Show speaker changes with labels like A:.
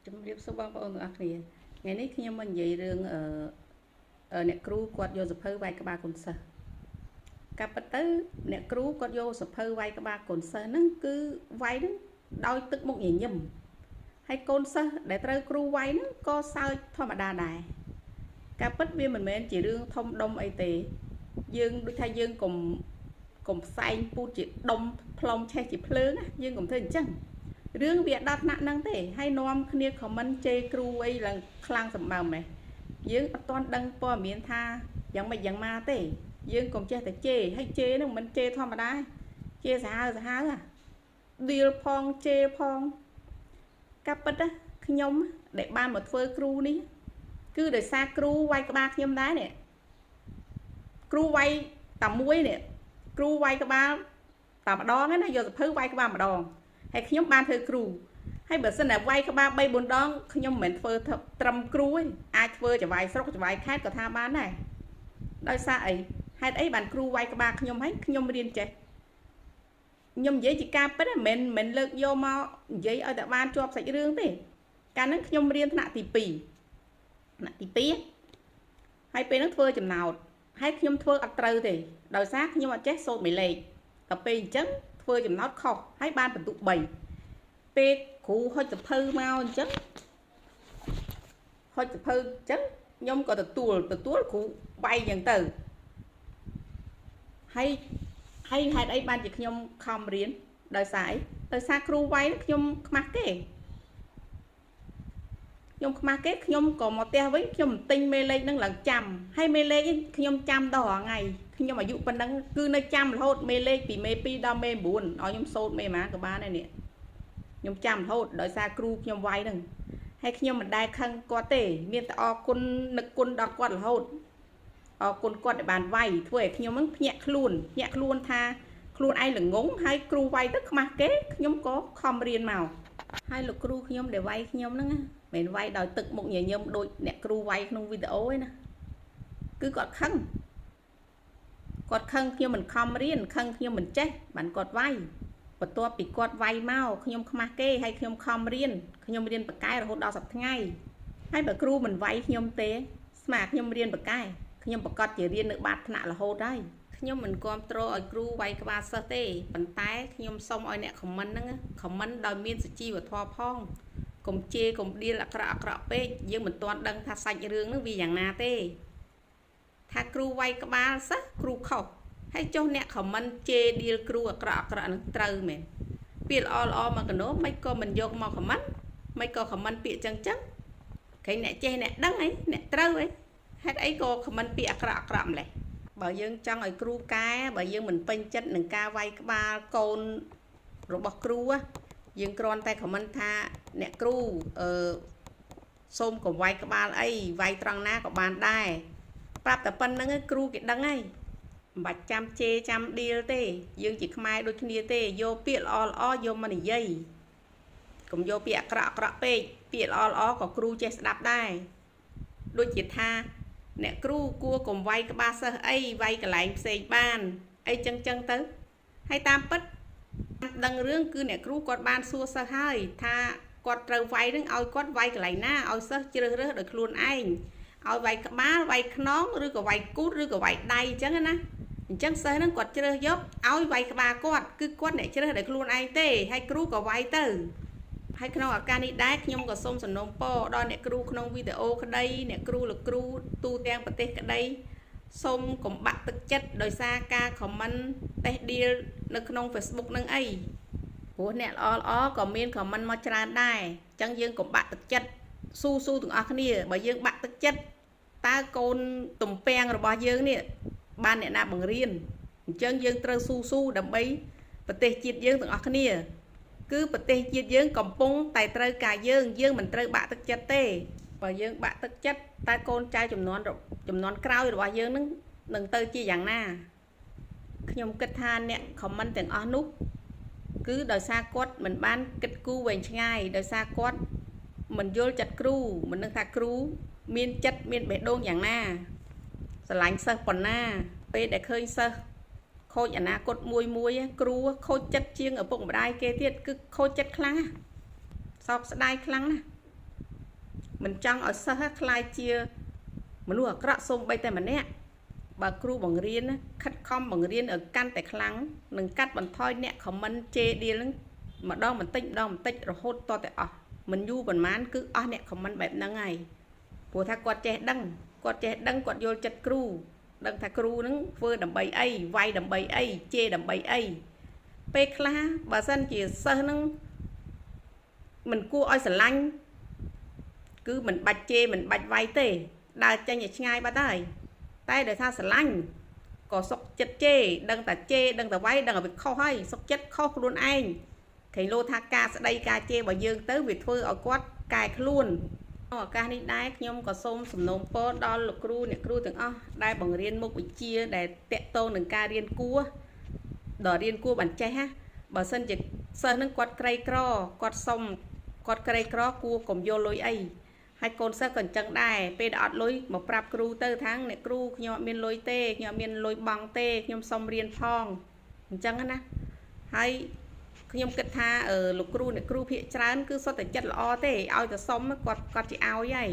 A: ជំរាបសួរបងប្អូនទាំងអស់គ្នាថ្ងៃនេះខ្ញុំមកនិយាយរឿងអឺអ្នកគ្រូគាត់យកសភៅវាយក្បាលកូនសិស្សកាប់ពិតទៅអ្នកគ្រូគាត់យកសភៅវាយក្បាលកូនសិស្សហ្នឹងគឺវាយហ្នឹងដោយទឹកមុខញញឹមហើយកូនសិស្សដែលត្រូវគ្រូវាយហ្នឹងក៏សើចធម្មតាដែរការពិតវាមិនមែនជារឿងធំដុំអីទេយើងដូចថាយើងកុំកុំផ្សែងពូតជាដុំផ្លុំឆេះជាភ្លើងណាយើងកុំធ្វើអញ្ចឹងរឿងវាដល់ថ្នាក់ហ្នឹងទេហើយនាំគ្នាខមមិនជេរគ្រូអីឡើងខ្លាំងសម្បើមម៉េះយើងអត់ទាន់ដឹងព័ត៌មានថាយ៉ាងម៉េចយ៉ាងម៉ាទេយើងកុំចេះតែជេរហើយជេរហ្នឹងមិនជេរធម្មតាជេរសាហាវសាហាវដៀលផងជេរផងកាប់ពិតណាខ្ញុំដែលបានមកធ្វើគ្រូនេះគឺដោយសារគ្រូវាយក្បាលខ្ញុំដែរនេះគ្រូវាយតែមួយនេះគ្រូវាយក្បាលតែម្ដងណាយកសភៅវាយក្បាលម្ដងហើយខ្ញុំបានធ្វើគ្រូហើយបើសិនតែវាយក្បាល3 4ដងខ្ញុំមិនមែនធ្វើត្រឹមគ្រូទេអាចធ្វើចវាយស្រុកចវាយខេត្តក៏ថាបានដែរដោយសារអីហេតុអីបានគ្រូវាយក្បាលខ្ញុំហើយខ្ញុំរៀនចេះខ្ញុំនិយាយជាការពិតមិនមែនលើកយកមកនិយាយឲ្យតែបានជាប់សាច់រឿងទេកាលហ្នឹងខ្ញុំរៀនថ្នាក់ទី2ថ្នាក់ទី2ហើយពេលហ្នឹងធ្វើចំណោទហើយខ្ញុំធ្វើអត់ត្រូវទេដោយសារខ្ញុំអត់ចេះសូត្រមេលេខដល់ពេលអញ្ចឹងធ្វើចំណោទខុសហើយបានបន្ទុក3ពេលគ្រូហុចសភៅមកអញ្ចឹងហុចសភៅអញ្ចឹងខ្ញុំក៏ទទួលគ្រូវាយអញ្ចឹងទៅហើយហើយហេតុអីបានជាខ្ញុំខំរៀនដោយសារអីដោយសារគ្រូវាយខ្ញុំខ្មាស់គេខ្ញុំខ្មាស់គេខ្ញុំក៏មកផ្ទះវិញខ្ញុំទិញមេលេខនឹងឡើងចាំហើយមេលេខខ្ញុំចាំដល់រាល់ថ្ងៃខ្ញុំអាយុប៉ុណ្ណឹងគឺនៅចាំរហូតមេលេខពីមេ2ដល់មេ9ឲ្យខ្ញុំសូត្រមេម៉ាក៏បានដែរនេះខ្ញុំចាំរហូតដោយសារគ្រូខ្ញុំវាយហ្នឹងហើយខ្ញុំមិនដែលខឹងគាត់ទេមានតែអរគុណនឹកគុណដល់គាត់រហូតអរគុណគាត់ដែលបានវាយធ្វើឲ្យខ្ញុំហ្នឹងភ្ញាក់ខ្លួនថាខ្លួនឯងល្ងងហើយគ្រូវាយទៅខ្មាស់គេខ្ញុំក៏ខំរៀនមកហើយលោកគ្រូខ្ញុំដែលវាយខ្ញុំហ្នឹងមិនវាយដោយទឹកមុខញញឹមដូចអ្នកគ្រូវាយក្នុងវីដេអូឯណាគឺគាត់ខឹងគាត់ខឹងខ្ញុំមិនខំរៀនខឹងខ្ញុំមិនចេះបានគាត់វាយបន្ទាប់ពីគាត់វាយមកខ្ញុំខ្មាស់គេហើយខ្ញុំខំរៀនខ្ញុំរៀនបកែរហូតដល់សប្តាហ៍ថ្ងៃហើយបើគ្រូមិនវាយខ្ញុំទេស្មាខ្ញុំរៀនបកែខ្ញុំប្រកាសជារៀននៅបាតថ្នាក់រហូតហើយខ្ញុំមិនគាំទ្រឲ្យគ្រូវាយក្បាលសិស្សទេប៉ុន្តែខ្ញុំសូមឲ្យអ្នកខមមិនហ្នឹងខមមិនដោយមានសុជីវធម៌ផងកុំជេរកុំដៀលអាក្រក់ពេកយើងមិនទាន់ដឹងថាសាច់រឿងហ្នឹងវាយ៉ាងណាទេថាគ្រូវាយក្បាលសិស្សគ្រូខុសហើយចុះអ្នកខមមិនជេរដៀលគ្រូអាក្រក់ហ្នឹងត្រូវមែនពាក្យល្អៗមកកណោមិនក៏មិនយកមកខមមិនមិនក៏ខមមិនពាក្យចឹងចឹងគេអ្នកចេះអ្នកដឹងអីអ្នកត្រូវអីហេតុអីក៏ខមមិនពាក្យអាក្រក់ម្លេះបើយើងចង់ឲ្យគ្រូកែបើយើងមិនពេញចិត្តនឹងការវាយក្បាលកូនរបស់គ្រូយើងគ្រាន់តែខមមិនថាអ្នកគ្រូសូមកុំវាយក្បាលអីវាយត្រង់ណាក៏បានដែរប្រាប់តែប៉ុណ្្នឹងគ្រូគេដឹងហើយមិនបាច់ចាំជេរចាំដៀលទេយើងជាខ្មែរដូចគ្នាទេយកពាក្យល្អៗយកមកនិយាយកុំយកពាក្យអាក្រក់ពេកពាក្យល្អៗក៏គ្រូចេះស្ដាប់ដែរដូចជាថាអ្នកគ្រូគួរកុំវាយក្បាលសិស្សអីវាយកន្លែងផ្សេងបានអីចឹងចឹងទៅហើយតាមពិតដឹងរឿងគឺអ្នកគ្រូគាត់បានសួរសិស្សហើយថាគាត់ត្រូវវាយនឹងឲ្យគាត់វាយកន្លែងណាឲ្យសិស្សជ្រើសរើសដោយខ្លួនឯងឲ្យវាយក្បាលវាយខ្នងឬក៏វាយគូតឬក៏វាយដៃអញ្ចឹងណាអញ្ចឹងសិស្សហ្នឹងគាត់ជ្រើសយកឲ្យវាយក្បាលគាត់គឺគាត់អ្នកជ្រើសដោយខ្លួនឯងទេហើយគ្រូក៏វាយទៅហើយក្នុងឱកាសនេះដែរខ្ញុំក៏សូមសំណូមពរដល់អ្នកគ្រូក្នុងវីដេអូក្តីអ្នកគ្រូលោកគ្រូទូទាំងប្រទេសក្តីសូមកុំបាក់ទឹកចិត្តដោយសារការខមមិនតេះដៀលនៅក្នុង Facebook នឹងអីព្រោះអ្នកល្អៗក៏មានខមមិនមកច្រើនដែរអញ្ចឹងយើងកុំបាក់ទឹកចិត្តស៊ូទាំងអស់គ្នាបើយើងបាក់ទឹកចិត្តតើកូនទំពាំងរបស់យើងនេះបានអ្នកណាបង្រៀនអញ្ចឹងយើងត្រូវស៊ូដើម្បីប្រទេសជាតិយើងទាំងអស់គ្នាគឺប្រទេសជាតិយើងកំពុងតែត្រូវការយើងយើងមិនត្រូវបាក់ទឹកចិត្តទេបើយើងបាក់ទឹកចិត្តតើកូនចៅចំនួនក្រោយរបស់យើងនឹងនឹងទៅជាយ៉ាងណាខ្ញុំគិតថាអ្នកខមមិនទាំងអស់នោះគឺដោយសារគាត់មិនបានគិតគូរវែងឆ្ងាយដោយសារគាត់មិនយល់ចិត្តគ្រូមិនដឹងថាគ្រូមានចិត្តមានបេះដូងយ៉ាងណាស្រឡាញ់សិស្សប៉ុណ្ណាពេលដែលឃើញសិស្សខូចអនាគតមួយគ្រូខូចចិត្តជាងឪពុកម្ដាយគេទៀតគឺខូចចិត្តខ្លាំងណាសោកស្ដាយខ្លាំងណាស់ មិនចង់ឲ្យសិស្សក្លាយជាមនុស្សអាក្រក់សូម្បីតែម្នាក់បើគ្រូបង្រៀនខិតខំបង្រៀនឲ្យកាន់តែខ្លាំងនឹងកាត់បន្ថយអ្នកខមមិនជេរដៀលនឹងម្ដងបន្តិចម្ដងបន្តិចរហូតតតែអស់មិនយូរប៉ុន្មានគឺអស់អ្នកខមមិនបែបហ្នឹងហើយព្រោះថាគាត់ចេះដឹងគាត់ចេះដឹងគាត់យល់ចិត្តគ្រូដឹងថាគ្រូនឹងធ្វើដើម្បីអីវាយដើម្បីអីជេរដើម្បីអីពេលខ្លះបើសិនជាសិស្សនឹងមិនគួរឲ្យស្រឡាញ់គឺមិនបាច់ជេរមិនបាច់វាយទេដើរចេញឲ្យឆ្ងាយបាត់ហើយតែដោយថាស្រឡាញ់ក៏សុកចិត្តជេរដឹងតែជេរដឹងតែវាយដឹងតែវាខុសហើយសុកចិត្តខុសខ្លួនឯងគេលោថាការស្ដីការជេររបស់យើងទៅវាធ្វើឲ្យគាត់កែខ្លួនឱកាសនេះដែរខ្ញុំក៏សូមសំណូមពរដល់លោកគ្រូអ្នកគ្រូទាំងអស់ដែលបង្រៀនមុខវិជ្ជាដែលតាក់ទងនឹងការរៀនគួរដល់រៀនគួរបានចេះណាបើសិនជាសិស្សនឹងគាត់ក្រីក្រគាត់សុំគាត់ក្រីក្រគួរកុំយកលុយអីហើយកូនសិស្សក៏អញ្ចឹងដែរពេលដែលអត់លុយមកប្រាប់គ្រូទៅថាអ្នកគ្រូខ្ញុំអត់មានលុយទេខ្ញុំអត់មានលុយបង់ទេខ្ញុំសុំរៀនផងអញ្ចឹងណាហើយខ្ញុំគិតថាលោកគ្រូអ្នកគ្រូភាកច្រើនគឺសុទ្ធតែចិត្តល្អទេឲ្យតែសុំគាត់គាត់ជាឲ្យហើយ